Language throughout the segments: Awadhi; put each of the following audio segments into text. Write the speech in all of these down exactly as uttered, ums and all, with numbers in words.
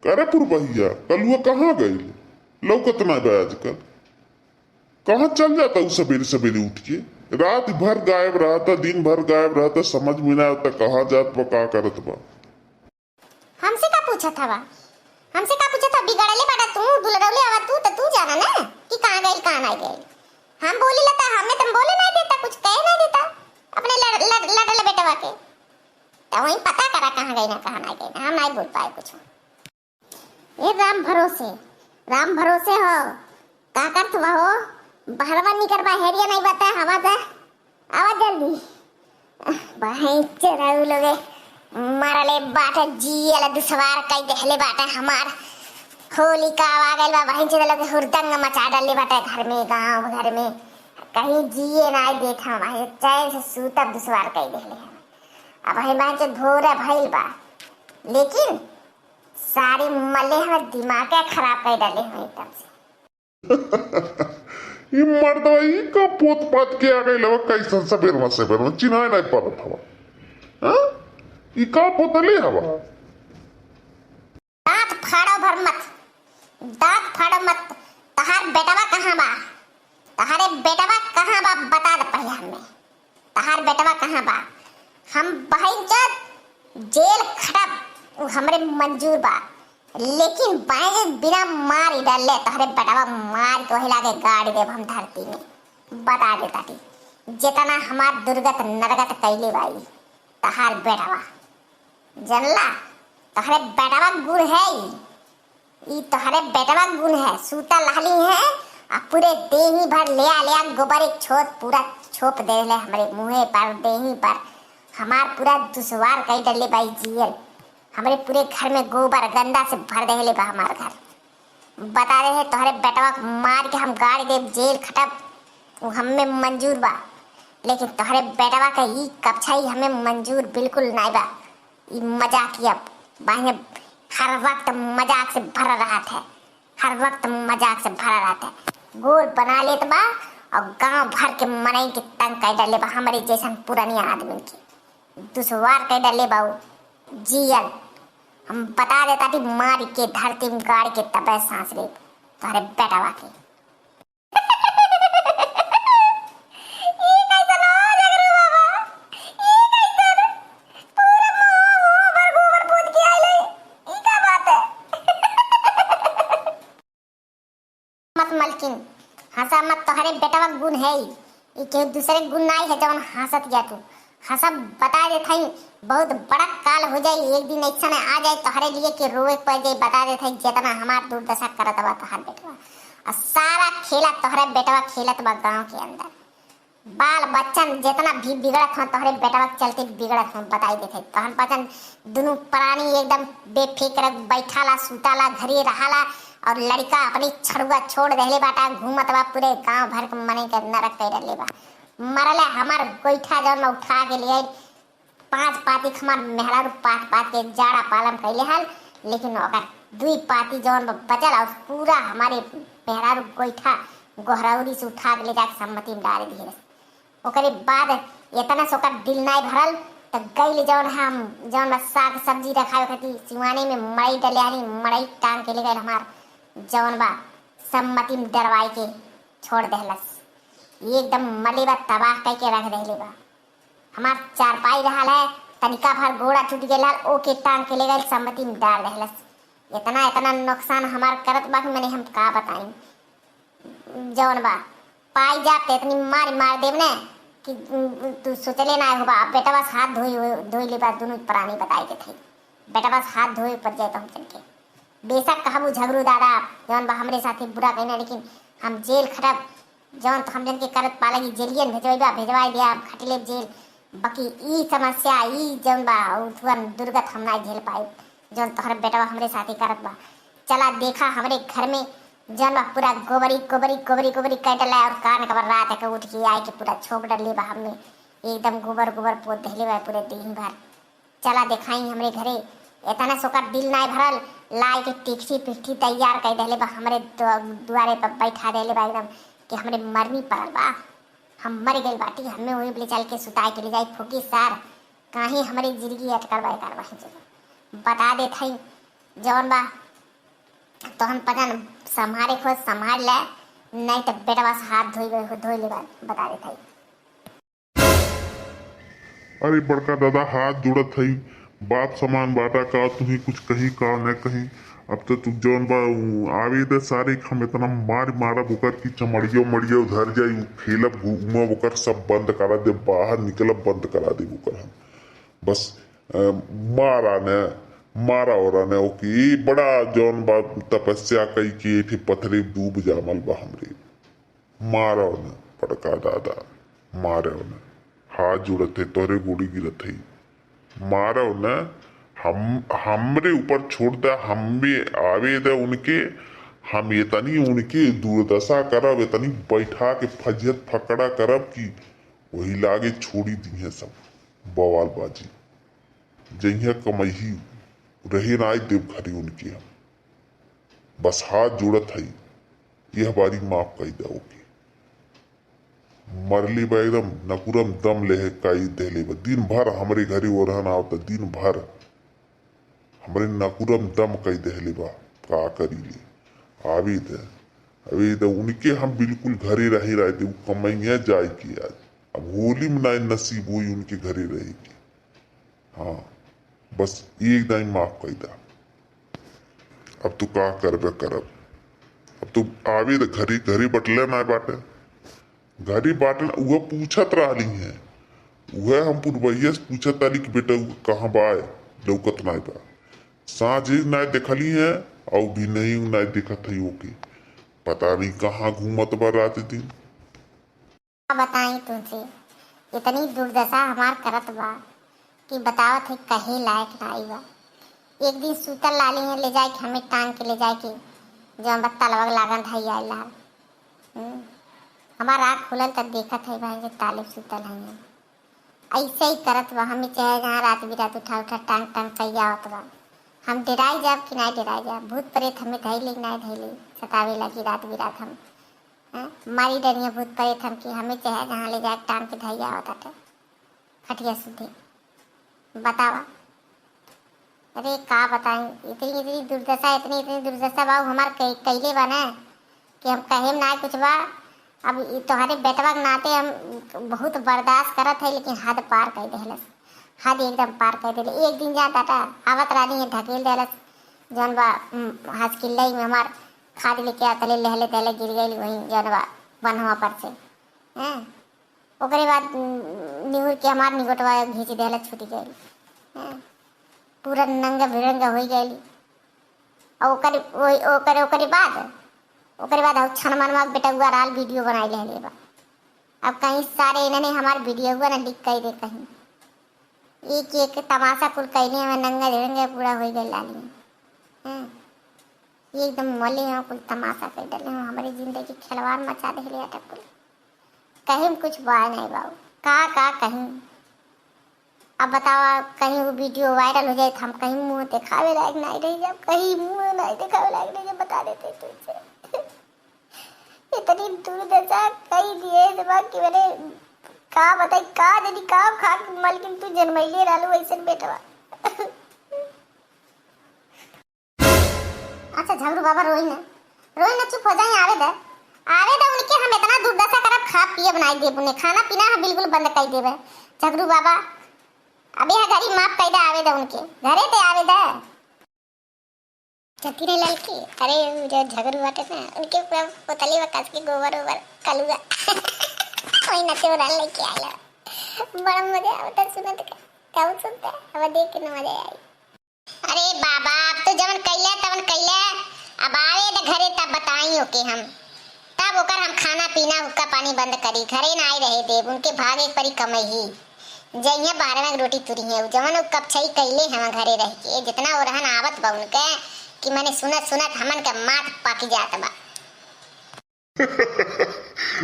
अरे पुरबहिया, कलुआ कहाँ गइल? लौकत ना बा आजकल। कहाँ चल जाता उ सबेरे सबेरे उठ के? रात भर गायब रहता, दिन भर गायब रहता, समझ में ना आवता कहाँ जात बा, का करत बा। हमसे का पूछत हवा? हमसे का पूछत हवा? बिगड़ले बाटा तू, दुलरौले हवा तू, त तू जाना ना कि कहाँ गइल, कहाँ ना गइल। हम बोली ला त हमें तुम बोले ना देता, कुछ कहे ना देता अपने लड़-, लड़-, लड़ले बेटवा के। त वहीं पता करा कहाँ गई ना, कहाँ ना गई ना, हम नहीं बोल पाए कुछ। ए राम भरोसे, राम भरोसे हो, का करत बा हो? बहरवा निकर बा, हेरिया नहीं बता, हवा जा, आवा जल्दी। बहिन चोरऊ लोगे, मरले बाटे, जियल दुश्वार कई देहले बाटे हमार। होली का आ गइल बा, बहिन चोरऊ लोगे हुरदंग मचा डालले बाटे घर में, गांव घर में। कहीं जिए ना देत हम, बहिन चैन से सूतब दुश्वार कई देहले हम। अब बहिन, बहिन चोद भोरे भइल बा, लेकिन सारी मले हमर दिमाग के खराब कर डाले हम एकदम से। ई मर्दवा ई का पोत पात के आ गइल हवा, कैसन सबेरवा सबेरवा चिन्हाई नहीं पड़त हवा। हाँ? ई का पोतले हवा? दांत फाड़ो भर मत, दांत फाड़ो मत। तहार बेटवा कहाँ बा? तहारे बेटवा कहाँ बा? बता दे पहले हमें। तहार बेटवा कहाँ बा? हम बहिन चोद जेल खटब, उ हमरे मंजूर बा, लेकिन बहिन चोद बिना मार ही डरले तोहरे बेटवा मार के वही लागे गाड़ देब हम धरती में। बता दे ताटी, जितना हमार दुर्गत नरगत कैले बाई तहार बेटवा, जनला, तोहरे बेटवा गुण है ई। ई तोहरे बेटवा गुण है, सूता लहली है, आ पूरे देही भर लिया लिया गोबर एक छोप पूरा छोप देले हमरे मुँहे पर, देही पर। हमार पूरा दुश्वार कई डले बाई जियल। हमरे पूरे घर में गोबर गंदा से भर देले बा हमार घर। बता दे है, तोहरे बेटवा के मार के हम गाड़ देब, जेल खटब, उ हमें मंजूर बा, लेकिन तोहरे बेटवा के ई कपछाई हमें मंजूर बिल्कुल नाई बा। ई मजाकिया बाहें हर वक्त मजाक से भरा रहत है, हर वक्त मजाक से भरा रहत है। गोर बना लेत बा और गांव भर के मनई के तंग कर डाले बा, हमरे जैसन पुरानिया आदमी के दुश्वार कर डाले बा उ जियल। हम बता देता कि मार के धरती में गाड़ के तबे सांस लेब तोहरे बेटवा के। ई कैसन हो जगरू बाबा? ई कैसन? पूरा मुंह, मुंह भर गोबर पोत के आइले। ई का बात है? मत मलकिन, हंसा मत, तोहरे बेटवा गुण है ई। ई केहू दूसरे गुण नाई है जवन हंसत गया तू। हंसा बता देत हई, बहुत बड़ा काल हो जाई, एक दिन ऐसा आ जाए तोहरे लिए के रोए पड़ जाए। बता देत हई, जितना हमार दुर्दशा करत बा तोहर बेटवा, और सारा खेला तोहरे बेटवा खेलत बा गांव के अंदर। बाल बच्चन जितना भी बिगड़त हो तोहरे बेटवा के चलते बिगड़त हो, बताई देत हई। तोहन बच्चन दुनू प्राणी एकदम बेफिक्र बैठाला, सुताला, घरे रहाला, और लड़का अपनी छड़ुआ छोड़ देहले बाटा, घूमत बा पूरे गांव भर के मनई के नरक कर डाले बा। मरले हमार गोइठा जौन उठा के ले आइल, पाँच पाती के हमार मेहरारू पात पात के जाड़ा पालम कैले हल, लेकिन ओकर दुई पाती जौन ब-, बचल और पूरा हमारे मेहरारू गोइठा गोहरौरी से उठा के ले जाके सम्मति में डाल दिए। ओकरे बाद इतना से ओकर दिल नाई भरल, त गइल जौन हम, जौन बा साग सब्जी रखावे खातिर सिवाने में मड़ई डले आनी, मड़ई टांग के ले गइल हमार जौन बा सम्मति में डरवाई के छोड़ देहलस। एकदम मले बा तबाह कई के रख देहले बा। हमार चारपाई रहल है, तनिका भर गोड़ा टूट गइल हल, ओके टांग के ले गइल सम्मति में डाल देहलस। इतना, इतना नुकसान हमार करत बा कि मने हम का बताई। जौन बा, पाई जाब त इतनी मार, मार देब ने कि, उम, तू सोचले ना होबा। अब बेटवा से हाथ धोई, धोई लेबा, दुनू प्राणी बताई देत हई। बेटवा से हाथ धोए पड़ जाए तो हम तनके। बेशक कहबू झगरू दादा, जौन बा हमरे साथे बुरा कहना, लेकिन हम जेल खटब, जौन तो हम जन के करत पाला की जेलियन भेजवाई बा, भेजवाई दिया, हम खट लेब जेल। बाकी ई समस्या, ई जौन बा, उ तुअन दुर्गत हम ना झेल पाई, जौन तोहर बेटवा हमरे साथे करत बा। चला देखा हमरे घर में जौन बा पूरा गोबरी, गोबरी, गोबरी, गोबरी कर डला है और कान कबर रात के उठ के आए के पूरा छोप डले बा हमें। एकदम गोबर, गोबर पोत देहले बा पूरे दिन भर। चला देखाई हमरे घरे। इतना से ओकर दिल नाय भरल, लाई के टिकठी पिकठी तैयार कर देहले बा हमरे दु-, दुआरे पर बैठा देहले बा एकदम कि हमरे मरनी पड़ल बा। हम मर गइल बाटी, हमें वही ले चल के सुताए के ले जाई फूकी सार। काहे हमरे जिंदगी अटकल बा एकर बहिन चोद। बता देत हई, जौन बा, तो हम पता न, संभारे खोज संभार ले, नहीं तो बेटवा से हाथ धोई, धोई लेबा, बता देत हई। अरे बड़का दादा, हाथ जोड़त हई, बाप समान बाटा का, तुही कुछ कही का न कही। अब तो तू जौन बा, उ, आवे दे सारे, हम इतना मार मारब ओकर की चमड़ियो मड़ियो धर जाई, उ खेलब घूमब ओकर, सब बंद करा दे, बाहर निकलब बंद करा दे ओकर हम। बस, अ, मारा ने, मारा ओरा ने ओके, बड़ा जौन बा तपस्या कई के एठे पथरे दूब जामल बा हमरे। मारव न बड़का दादा, मारव न। हाथ जोड़त है, तोहरे गोड़ी गिरत है। मारव न, हम, हमरे ऊपर छोड़ दे, हमें आवे दे उनके, हम इतनी उनके दुर्दशा करब, इतनी बैठा के फजियत फकड़ा करब कि वही लागे छोड़ी दिहे सब बवालबाजी। जइहे कमैही, रहे नाई देव घरे उनके हम। बस हाथ जोड़त हई, यह बारी माफ कई दे ओके। मरले बा एकदम नकुरम दम लेहे कई देले बा। दिन भर हमरे घरे ओरहन आवता, दिन भर हमरे नकुरम दम कई देले बा। का करी ले? आवे दे, आवे दे उनके हम बिल्कुल घरे रहे, रहे दे, उ कमैया जाए के आज। अब होली में नाई नसीब होई उनके घरे रहे के। हाँ, बस एक दाई माफ कई दा। अब तू का करबे करब? अब तू आवे त घरी, घरी बटले ना बाटे। घरी बाटे ना, उहे पूछत रहली हैं। उहे हम पुरवैया से पूछत रहली कि बेटा उ कहाँ बा, लौकत नाई बा। साँझ ही नाई देखली हैं, और भी नहीं नाई देखत है ओके। पता नहीं कहाँ घूमत बा रात दिन। का बताई तुमसे, इतनी दुर्दशा हमार करत बा कि बतावत है कहे लायक नाई बा। एक दिन सूतल लाली है, ले जाए के हमें टांग के ले जाए के जौन बा तलवा के लागन धई आइल लाल। हम्म, हमार आँख खुलल तब देखत है भाई जे ताले सूतल है। ऐसे ही करत बा, हमें चाहे जहाँ रात बिरात उठा उठा टांग टांग कई आवत बा। हम डेराई जाब कि नाई डेराई जाब, भूत प्रेत हमें धई ले कि नाई धई ले, सतावे लगी रात बिरात हम। हैं? मारी डरिया भूत प्रेत हमके, हमें चाहे जहाँ ले जाए टांग के धई आवत बाटे। खटिया सुधी। बतावा। अरे का बताई, इतनी, इतनी दुर्दशा, इतनी, इतनी दुर्दशा बा, उ हमार कइ-, कइले बा ना कि हम कहेम ना कुछ बा। अब ई तोहरे बेटवा के नाते हम बहुत बर्दाश्त करत है, लेकिन हद पार कइ देहलस, हद एकदम पार कइ देले। एक दिन जा दादा आवत रहनी है, ढकेल देहलस, जौन बा, उम, हसकिल्लई में हमार खाद लेके आवत ले, लहले दहले गिर गइल वहीं जौन बा बनवा पर से। हैं? ओकरे बाद, उम, निहुर के हमार निगोटवा घींच देहलस, छूट गइल। हैं? पूरा नंगा भिड़ंगा होइ गइल। और ओकर, ओइ-, ओकर, ओकरे बाद, ओकरे बाद हउ छनमनवा के बेटउआ राल video बनाइ लेहले बा। अब कहीं सारे इन्हने हमार videoवा न leak कइ दे कहीं। एक एक तमाशा कुल कइले हमें नंगा भिड़ंगा पूरा होइ गइल लाली। हैं? ये एकदम मले हैं कुल तमाशा कइ डाले हैं, हमरे जिंदगी खिलवाड़ मचा देहले अटक कुल। कहीं कुछ बाय नहीं बाबू, का, का कहीं। अब बतावा, कहीं वो video viral हो जाए तो हम कहीं मुँह देखावे लायक नहीं रह जाब, कहीं मुँह नहीं देखावे लायक रह जाब, बता देते तुझसे। इतनी दुर्दशा कई दिए से बा कि मैंने का बताई, का जनी का खा के मलकिन तू जनमैले रहलू ऐसन बेटवा। अच्छा झगरू बाबा रोई न, रोई न, चुप हो जाई, आवे दे, आवे दे उनके, हम इतना दुर्दशा करब, खा पिए बनाई देब उन्हें, खाना पीना हम बिल्कुल बंद कर देबे। झगरू बाबा, अब यह घरी माफ कर दे, आवे दे उनके, घरे दे आवे दे। जल्दी रे ललकी, अरे उ जो झगरू बाटे ना, उनके पूरा बोतली में कस के गोबर ओबर कलुआ वही नचे उड़ा लेके आइला। बड़ा मजा आवता सुनत का, का सुनते, अब देख के न मजा आई। अरे बाबा, अब तो जवन कइले तवन कइले, अब आवे दे घरे तब बताई ओके हम, तब ओकर हम खाना पीना हुक्का पानी बंद करी, घरे नाई रहे देब, उनके भागे के परी कमैही। जइहे बारह में रोटी तुरी है, जवन उ कपछई कइले हम घरे रह के, जितना ओरहन आवत बा उनके कि मने सुनत सुनत हमन के माथ पाकी जात बा।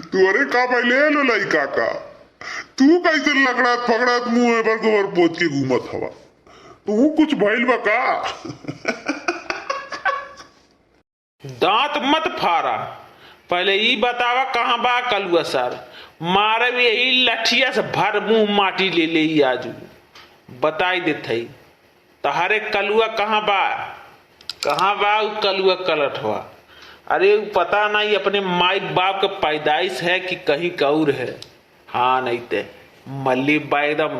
तू अरे का पहले लो लइका का, तू कैसे लकड़ात फकड़ात मुंह में भर गोबर पोत के घूमत हवा, तू कुछ भइल बा का? दांत मत फारा, पहले ई बतावा कहाँ बा कलुआ सर? मारब यही लठिया से भर मुंह माटी ले ले ई आजू। बताई देत हई, तहरे कलुआ कहाँ बा? कहाँ बा उ कलुआ कलठवा? अरे, उ पता नहीं अपने माई बाप के पैदाइश है कि कहीं के और है। हाँ, नहीं ते मल्ली बा एकदम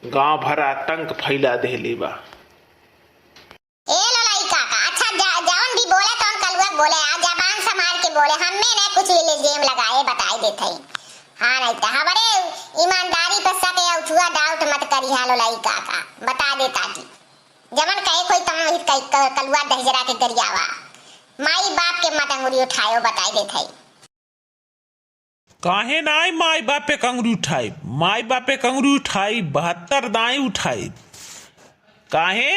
गांव भर आतंक फैला देले बा। ए लोलाई काका, अच्छा, जा-, जौन भी बोले तौन कलुआ बोले, आ जबान संभाल के बोले, हमें ने कुछ इल्जाम लगाए बताई देत हई। हाँ, नहीं तो हमरे ईमानदारी पे शक या उठुआ doubt मत करिहा लोलाई काका, बता देता जी। जवन कहे कोई तवन वही कही, क-, कलुआ दहिजरा के गरियावा। माई बाप के मत अंगुरी उठायो, बताई देत हई। काहे नाई माई बापे के अंगुरी उठाई? माई बापे के अंगुरी उठाई, बहत्तर दाई उठाई। काहे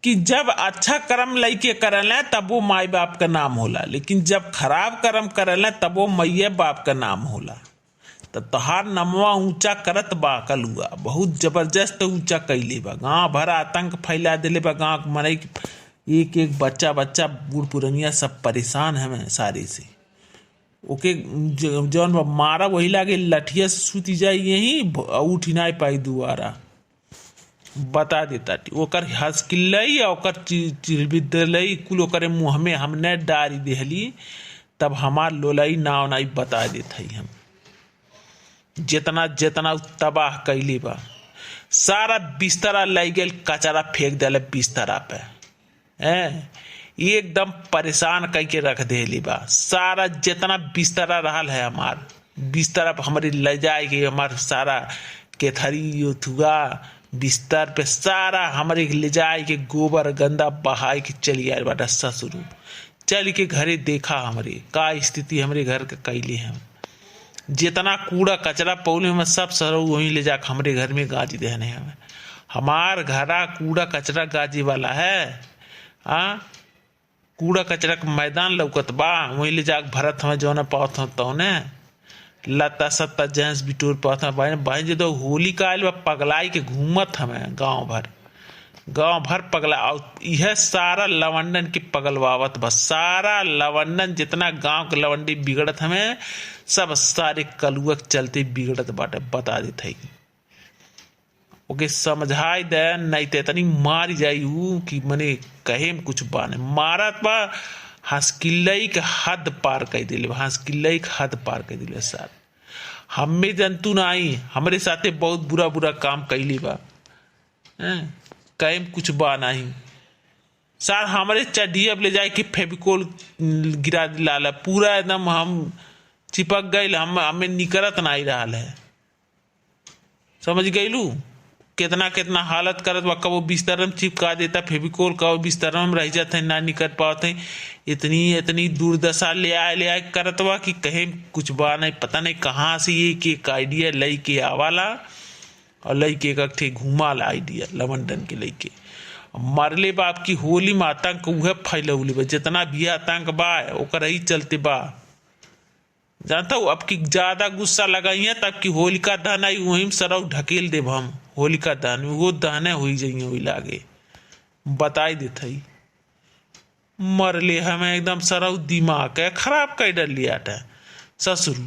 कि जब अच्छा कर्म लइके करले तब वो माई बाप का नाम होला, लेकिन जब खराब कर्म करले तब वो मैये बाप का नाम होला। त तोहार नमवा ऊंचा करत बा कलुआ, बहुत जबरदस्त ऊंचा कइले बा, गांव भर आतंक फैला देले बा, गांव के मनई के एक एक बच्चा बच्चा बूढ़ पुरनिया सब परेशान हमें सारे से। ओके ज-, जौन बा मारा वही लागे लठिया से सूती जाई यहीं भ-, उठी नाई पाई दुआरा। बता देता टी, ओकर हंसकिल्लई आ ओकर चि-, चिलबिद्दलई कुल ओकरे मुंह में हमने डारी देहली, तब हमार लोलई नाव नाई बता देत हई हम। जितना, जितना उ तबाह कइले बा, सारा बिस्तरा लइ गइल, कचरा फेंक देले बिस्तरा पे। हैं? एकदम परेशान कइके रख देले बा। सारा जितना बिस्तरा रहल है हमार, बिस्तरा पे हमरे ले जाए के हमार सारा केथरी, योथुआ, बिस्तर पे सारा हमरे ले जाए के गोबर गंदा बहाए के चली आइल बाटा ससुरू। चल के घरे देखा हमरे का स्थिति हमरे घर के कइले हैं। जितना कूड़ा कचरा पौले हमें सब सरऊ वहीं ले जाके हमरे घर में गाज देहने हमें। हमार घरा कूड़ा कचरा गाजे वाला है? हाँ, कूड़ा कचरा के मैदान लौकत बा, वहीं ले जाके भरत हमें जौने पावत हमें तौने। लत्ता सत्ता जेंस बिटोर पावत हमें। भाई, भाई, जे तो होली का आइल बा, पगलाई के घूमत हमें गांव भर। गांव भर पगला, और यह सारा लवंडन के पगलवावत बा। सारा लवंडन, जितना गांव के लवंडी बिगड़त हमें, सब सारे कलुआ के चलते बिगड़त बाटे, बता देत है। ओके समझाई दे, नहीं तो इतनी मारी जाई ऊ कि मने कहे में कुछ बा नहीं। मारत बा, हंसकिल्लई के हद पार कर दिले बा, हंसकिल्लई के हद पार कर दिले सार। हमें जंतु ना आई, हमरे साथे बहुत बुरा बुरा काम कैली बा। हैं? कहे में कुछ बा नहीं। सार हमरे चड्ढी अब ले जाए के फेविकोल गिरा दिलाला, पूरा एकदम हम चिपक गइल, हम, हमें निकरत ना आई रहल है। समझ गइलू? कितना, कितना हालत करत बा, कबो बिस्तर में चिपका देता फेविकोल, कबो बिस्तर में रह जात है, ना निकल पावत है। इतनी, इतनी दुर्दशा ले आए, ले आए करत बा कि कहे कुछ बा नहीं, पता नहीं कहाँ से ये के एक idea लई के आवाला और लई के एक ठे घुमाला idea लवंडन के लई के। मरले बाप की होली में आतंक उहे फैलौले बा, जितना भी आतंक बा ओकर ही चलते बा। जानता हूँ, अब की ज्यादा गुस्सा लगाइए, तब की होलिका दहन आई, वहीं में सरऊ ढकेल देब हम। होलिका दहन में वो दहने हुई जाइए, वही लागे। बताई देत हई, मरले हमें एकदम सरऊ दिमाग के खराब कर डर लिया था ससुरू।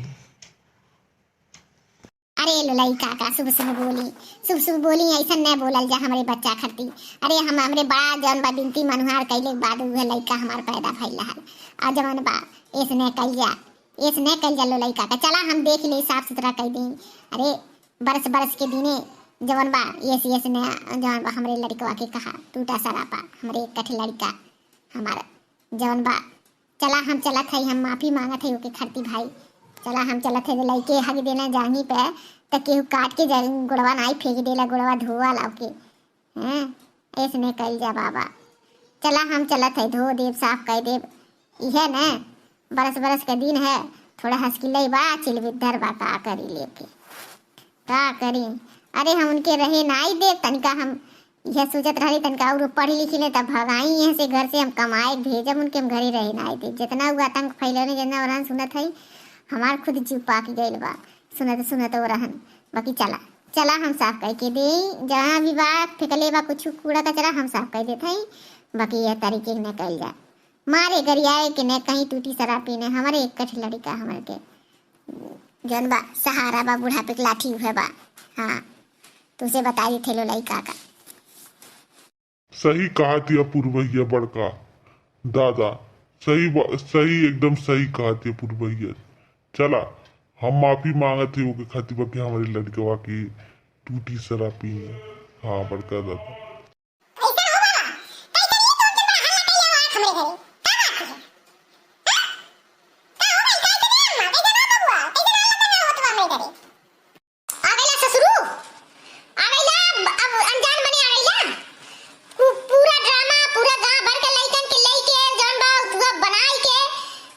अरे लोलाई काका, शुभ शुभ बोली, शुभ शुभ बोली, ऐसा न बोलल जा हमरे बच्चा खरती। अरे हम, हमरे बड़ा जौन बा बिनती मनुहार कैले के बाद उहे लइका हमार पैदा भइल रहल। आ जौन बा, ऐसने कइल जा, ऐसने कइल जा लोलाई काका। चला हम देख ले, साफ सुथरा कइ दें। अरे बरस बरस के दिने जौन बा, ऐस, ऐसने जौन बा हमरे लड़कवा के कहा, टूटा सरापा, हमरे एक कठ लड़का हमार जौन बा। चला हम चलत हई, हम माफी मांगत हई ओके खरती भाई। चला हम चलत हई, लइके हग देना जांगी पे, त केहू काट के जा-, गोड़वा नाई फेंक देला, गोड़वा धोआ लाव के। हैं, ऐसने कइल जा बाबा। चला हम चलत हई, धो देब, साफ कइ देब। इहे न, बरस बरस के दिन है, थोड़ा हंसकिल्लई बा, चिलबिद्धर बा, का करी लेके, का करी? अरे हम उनके रहे नाई देब, तनिका हम इहे सोचत रहली तनिका और पढ़ी लिखी ले तब भगाई यहाँ से, घर से हम कमाए भेजब उनके, हम घरे रहे नाई देब। जितना उ आतंक फैलौने, जितना ओरहन सुनत हई, हमार खुद जीव पाक गइल बा सुनत सुनत ओरहन। बाकी चला, चला हम साफ कइके देई, जहाँ भी बा फेंकले बा कुछ कूड़ा कचरा हम साफ कइ देत हई। बाकी यह तरीके न कइल जा, मारे गरियाए के न कहीं टूटी सरापी न, हमरे एक कठ लड़िका हमरे के जौन बा सहारा बा, बुढ़ापे के लाठी उहे बा। हाँ, तुसे बताई थे लोलाई काका। सही कहा तिया पुरवैया बड़का, दादा, सही बा-, सही, एकदम सही कहत है पुरबैया। चला, हम माफी मांगत है ओके खातिर बा कि हमरे लड़कवा के टूटी शराब पी। हाँ, बड़का दादा। कैसन हो बाबा? कैसन ये तुम कितना हल्ला कैले हो आज हमरे घरे? का बात है? हाँ? का हो भाई? कैसन है अम्मा? कैसन हो बबुआ? कैसन हल्ला कैले हो तुम हमरे घरे? आ गइला ससुरू? आ गइला? अब, अब अनजान बने आ गइला? पू-, पूरा ड्रामा, पूरा गांव भर के लइकन के लेके, जौन बा, पूरा बनाई के,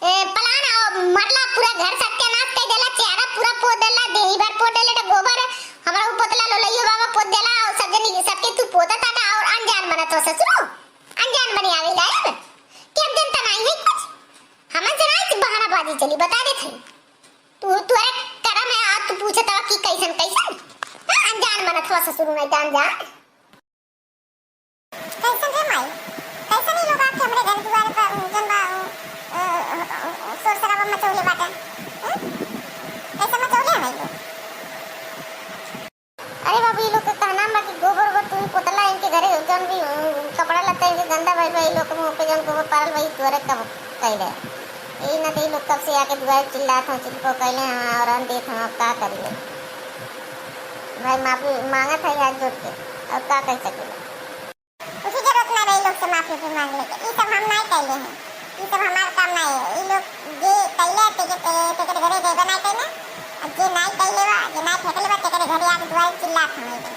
ए, प्लान और मरला, पूरा घर सत्यानाश कर देला, चेहरा पूरा पोत देला, देही भर पोत देला, तो गोबर, हमरा ऊ पोतला लोलैयो बाबा पोत देला, और सब जनी, सबके तू पोता ताटा और अनजान बनत हो ससुरू। अनजान बने आवे जाए, के अब जनता नहीं है कुछ। हमन से नहीं बहानाबाजी चली, बता देत हई। तू, तोरे करम है, आज तू पूछत हवा कि कैसन, कैसन? हाँ, अनजान बनत हवा ससुरू, नहीं तो अनजान। कैसन रे माई? कैसन ई लोग आके हमरे घर दुआरे पर, जौन बा, अ, अ, अ, शोर शराबा मचौले बाटे? हैं? कैसे मचौले हैं ई लोग? अरे बाबू, ई लोग के कहना बा कि गोबर ओबर तू ही पोतला, इनके घरे जौन भी, अ, कपड़ा लत्ता इनके गंदा भइल बा, ई लोग के मुंह पे जौन गोबर पड़ल बा, ई तोरे कब कइले। ई ना तो ई लोग कब से आके दुआरे चिल्लात हैं, चिल्पो कइले हैं, और अन देत हैं, अब का करिए? भाई माफी मांगत है हाथ जोड़ के, अब का कह सकेला? कुछ जरूरत ना रही लोग से माफी भी मांग लेके। ई सब हम नाई कइले हैं, ई सब हमार काम नाई है। ई लोग जे कइले तेके, ते-, तेकरे घरे जेबे नाई कइले, और जे नाई कइले बा, जे नाई फेंकले बा, तेकरे घरे आके दुआरे चिल्लात हम अइले।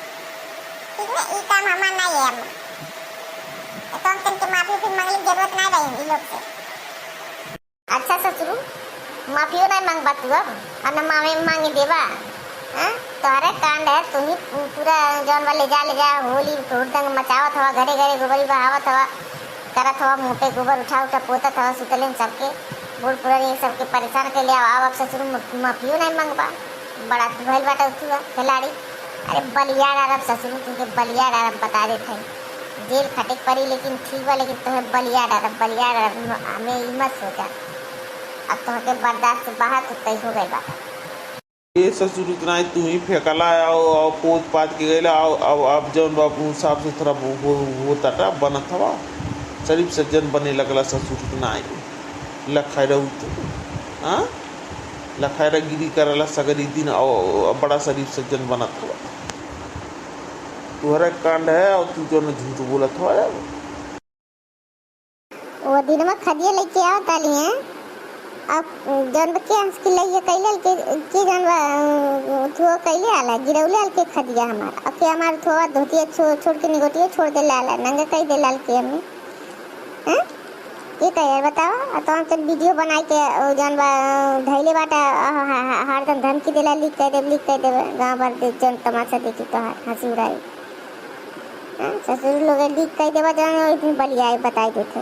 ठीक ना, ई काम हमार नाई है। हम तो हम तनके माफी भी मांगले जरूरत ना रही ई लोग से। अच्छा ससुरू, माफियो नहीं मांगबा तू अब, और न माफी मांगे देबा? हैं? तोहरे कांड है, तू ही पूरा जौन बा ले जा, ले जा, होली हुड़दंग मचावत हवा, घरे घरे गोबरी बहावत हवा, करत हवा, मुंह पे गोबर उठा उठा पोतत हवा, सुतलेन सबके, बूढ़ पुरानी सबके परेशान कइले। अब, अब ससुरू, माफियो नहीं मांगबा? बड़ा तू भइल बाटा तू खिलाड़ी। अरे बलिया डारब ससुरू, तुमके बलिया डारब, बता देत हई। जेल खटे के पड़ी, लेकिन ठीक बा, लेकिन तोहे बलिया डारब, बलिया डारब, हमें ई मत सोचा। अब तोहके बर्दाश्त से बाहर तू कहीं हो गइल बाटा। ए ससुर, इतना ही तू ही फेंकला, आओ, आओ, पोत पात के गइला, आओ, अब, अब जौन बाबू साफ सुथरा हो, हो, होताटा, बनत हवा, शरीफ सज्जन बने लगला ससुर, इतना ही लखाए रहू तू, हाँ? लखाए रह गिरी करला सगरी दिन, आओ, बड़ा शरीफ सज्जन बनत हवा। तुहरा कांड है, और तू जौन झूठ बोलत हवा। वो दिनमा खदिया लेके आवत आली हैं, अब जौन बा के हंस के लइया कइले के, के जौन बा, थुआ कइले आला, गिरौले आल के खदिया हमार, अब के हमार थुआ धोतिया छो-, छोड़ के निगोटिया छोड़ देले आला, नंगा कइ देले आल के हमें, हैं? के कहे यार बताओ, आ तो हम तो वीडियो बनाई के, ओ जौन बा, धइले बाटा, आ, हा, हा, हरदम धमकी देला, लीक कइ देब, लीक कइ देब, गाँव भर दे, जौन तमाशा देखी तो हंसी उड़ाई। हाँ, ससुर लोग लीक कइ देबा, जौन ओइ दिन बलियाए बताई देते।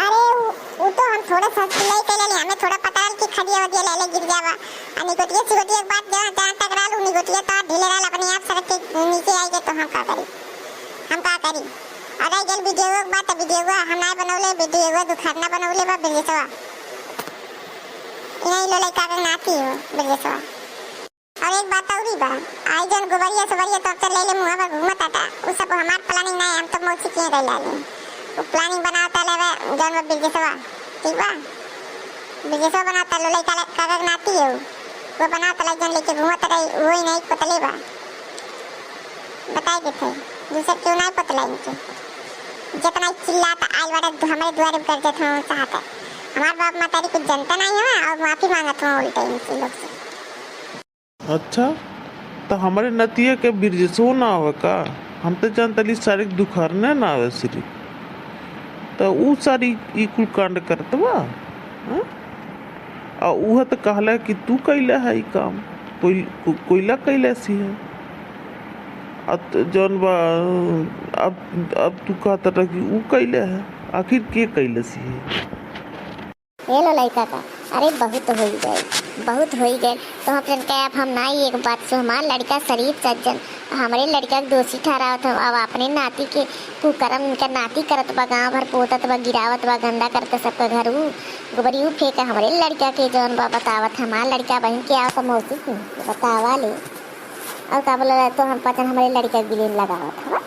अरे, उ, उ तो हम थोड़े सा सिलाई कर लेली, हमें थोड़ा पता रहल कि खदिया वदिया ले ले गिर जावा। आ निगोटिया सिगोटिया के बात जहाँ, जहाँ तक रहल, उ निगोटिया तो ढीले रहल, अपने आप सड़क के नीचे आई गए, तो हम का करी, हम का करी? और रह गइल वीडियो के बात, तो वीडियो हम ना बनौले, वीडियो दुखरना बनौले बा ब्रजेशवा। यही लो लइका के नाती हो ब्रजेशवा। और एक बात औरी बा, आई जौन गोबरिया सोबरिया तो अब तो ले ले मुँह पर घूमत आटा, उ सब हमार planning ना है, हम तो मौसी के यहाँ रह लाली। उ planning बनावता ले बा, जौन बा बिरजेशवा, ठीक बा? बिरजेशवा बनावता लो लइका ले, काका के नाती है उ। वो बनावता ले जौन लेके घूमत रही, वो ही नहीं पतले बा। बताई देते, दूसर क्यों नहीं पतला इनके? जितना ही चिल्लाता आइल बाटा, हमरे दुआरे कर देत हूँ चाहता। हमार बाप मतारी कुछ जनता नहीं है और माफी मांगत हूँ उल्टे इनसे लोग से। अच्छा, त हमरे नतिया के बिरजेशो ना आवे का? हम त जानतली सारी दुखरने ना आवे सिर्फ। त ऊ सारी ई कुल कांड करत बा? हाँ? आ उहे त कहला कि तू कइला है ई काम, कोई, को-, कोइला कइला सी है। आ त जौन बा, अब, अब तू कहत रह कि ऊ कइले है, आखिर के कइले सी है? ए लो लइका का, अरे बहुत होई गए, बहुत होई गए। तो हम जन के अब हम ना ही एक बात से, हमार लड़का शरीफ सज्जन, हमरे लड़का के दोषी ठहरावत हो। अब अपने नाती के कुकर्म इनका नाती करत बा, गाँव भर पोतत बा, गिरावत बा, गंदा करत सबका घर ऊ गोबरी ऊ फेंक हमरे लड़का के जौन बा बतावत, हमार लड़का बहिन के आओ तो मौसी की बतावा ले। और का बोला तो हम पचन हमरे लड़का के blame लगावत हवा।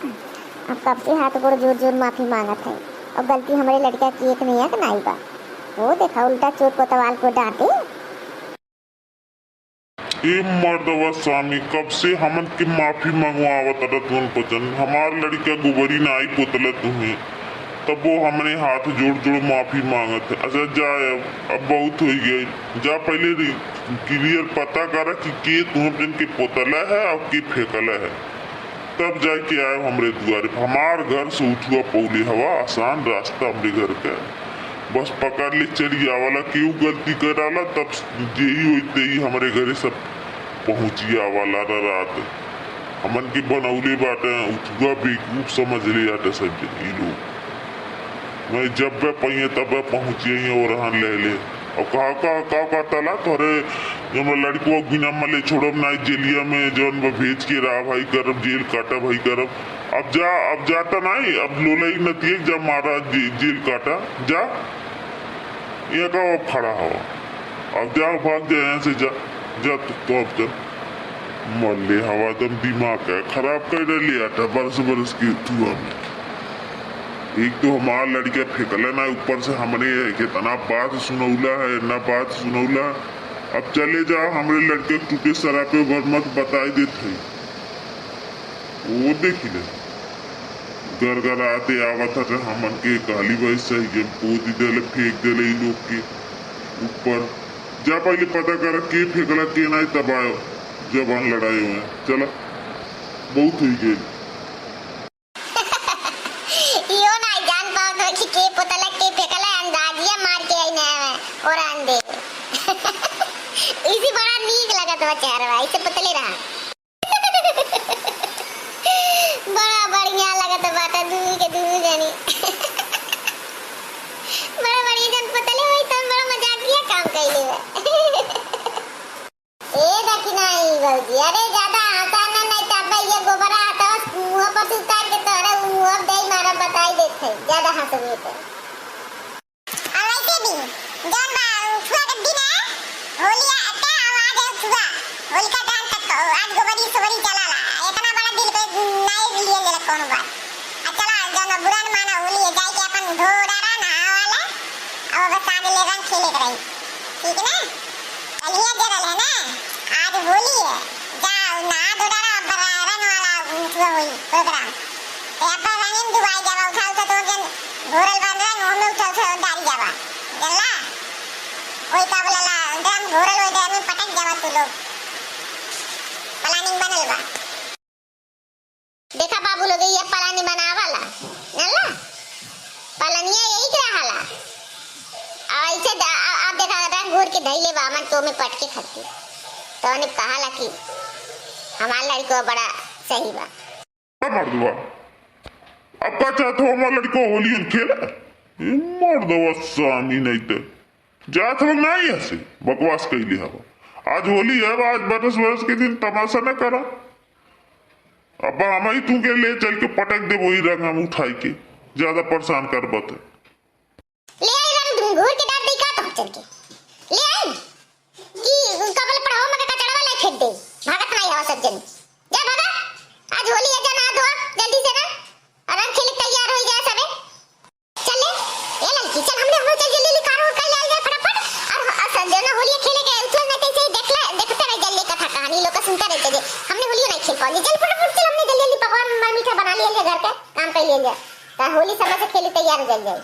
अब कब से हाथ गोड़ जोड़ जोड़ माफी मांगत है। और गलती हमरे लड़का की एक नहीं है कि नाई बा। वो देखा, उल्टा चोर कोतवाल को डांटे। ए मर्दवा स्वामी, कब से हमन के माफी मंगवावत रह तुहन पचन, हमार लड़का गोबरी नाई पोतला तुहे, तब वो हमने हाथ जोड़ जोड़ माफी मांगत है। अच्छा जा, अब, अब बहुत हो गई। जा पहले रि-, क्लियर पता करा कि के तुहन के पोतला है और के फेंकला है, तब जाके आए हमरे दुआरे। हमार घर से उठुआ पौले हवा आसान रास्ता हमरे घर के, बस पकड़ ले चली आवाला। केहू गलती कराला तब जेही होई तेही हमरे घरे सब पहुँची आवाला। रा-, रात हमन के बनौले बाटे उठुआ बेवकूफ समझ ले आटे सब जन ई लोग। मैं जब वे पहिए तब वे पहुँचिए और रहन ले ले। और का, का, का, का तला तोरे, जब लड़को बिना मले छोड़ब ना जेलिया में, जौन बा भेज के रहा भाई करब, जेल काटा भाई करब। अब जा, अब जाता नहीं, अब लोला ही नतिये, जा मारा जे-, जेल काटा, जा। ये का अब खड़ा हवा, अब जा, भाग जा यहाँ से, जा, जा तू तो अब जा। मले हवा दम दिमाग है खराब कर ले आटा बरस बरस के उठुआ में। एक तो हमार लड़का फेंकला ना, ऊपर से हमने कितना बात सुनौला है, ना बात सुनौला। अब चले जा, हमरे लड़के के टूटे सरापे भर मत बताई देत है। वो देखी ले, गरगराते आवत हटे हमन के, कहली भाई सही गेम कूद देले, फेंक देले ई लोग के ऊपर। जा पहले पता कर के फेंकला के नाई, तब आयो जबान लड़ाई हुए। चला, बहुत हुई गेल। इहो नाई जान पावत हो कि के पोतला के फेंकला, अंदाजिया मार के आई ना और आन दे। इसी बड़ा नीक लगत बा चेहरवा, इसे पोतले रहा। बड़ा बढ़िया लगत बाटे दुनू के दुनू जनी। बड़ा बढ़िया जन पतले होई तब बड़ा मजाकिया काम कइले बा। ए दखिनाई भौजी, अरे ज्यादा हंसा ना, नहीं तो अब ये गोबरा हटाओ, मुंह पर से उतार के तोहरे मुंह पर दे मारा, बताई देत है, ज्यादा हंसबे तो। आ वैसे भी जौन बा उठुआ के दिन है, होली आटे, अब आज है उठुआ, होलिका दहन तक तो आज गोबरी सोबरी चलाला, इतना बड़ा दिल पे नाई लिए ले कौन बात। आ चला, जौन बा बुरा न माना, होली है, जाए के अपन धो डारा नहावाला, अब बस आगे ले रंग खेले के रही, ठीक ना? कलिया जरल है ना, आज होली है, जा नहा धो डारा, अब रंग वाला उठुआ होई प्रोग्राम। ए अब्बा रंगीन डुबाई जावा, उठा उठा तो जन घोरल बन रंग, ओमे उठा उठा डारी जावा। जल्ला? ओई का बोलाला, ड्रम घोरल ओई ड्रम में पटक जावा तू लोग। प्लानिंग बनल बा। देखा बाबू लोग, ये प्लानिंग बनावाला। जल्ला? प्लानिंग यही के रहाला। आ ऐसे द-, आ, आ देखा रंग घोर के धइले बा, मन तो में पटके खातिर। तो ने कहाला कि हमार लड़को बड़ा सही बा। ए मर्दवा, अब का चाहत हो हमार लड़को होली हम खेले? ए मर्दवा सानी नहीं ते। जात हो ना यहाँ से, बकवास कइले हवा। आज होली है, आज बरस बरस के दिन तमाशा न करा। अब हम ही तू के ले चल के पटक दे वही रंग हम उठाई के, ज्यादा परेशान कर बत। ले आई रंग घूर के डाल दे का तो चल के। ले आई। कि उनका बोले पढ़ाओ मगर कचड़वा लाई फेंक दे। भागत नहीं हवा सब जन। जा भागा। आज होली है, जा नहा धोआ जल्दी से ना। और रंग खेले तैयार हो जाए सबे। चल ले। ए लड़की चल, हमने हमने चल जल्दी जल्दी कार और कर ले जाए फटाफट। और, और सब जन होली खेले के उठल में कैसे ही देख ले, देखते रह जल्दी कथा कहानी लोग का सुनते रहते जे। हमने होली नहीं खेल पाओगे। चल फटाफट चल, हमने जल्दी जल्दी पकवान मार मीठा बना लिया घर का, काम कर लिया जाए। तो होली समय से खेले तैयार हो जाए।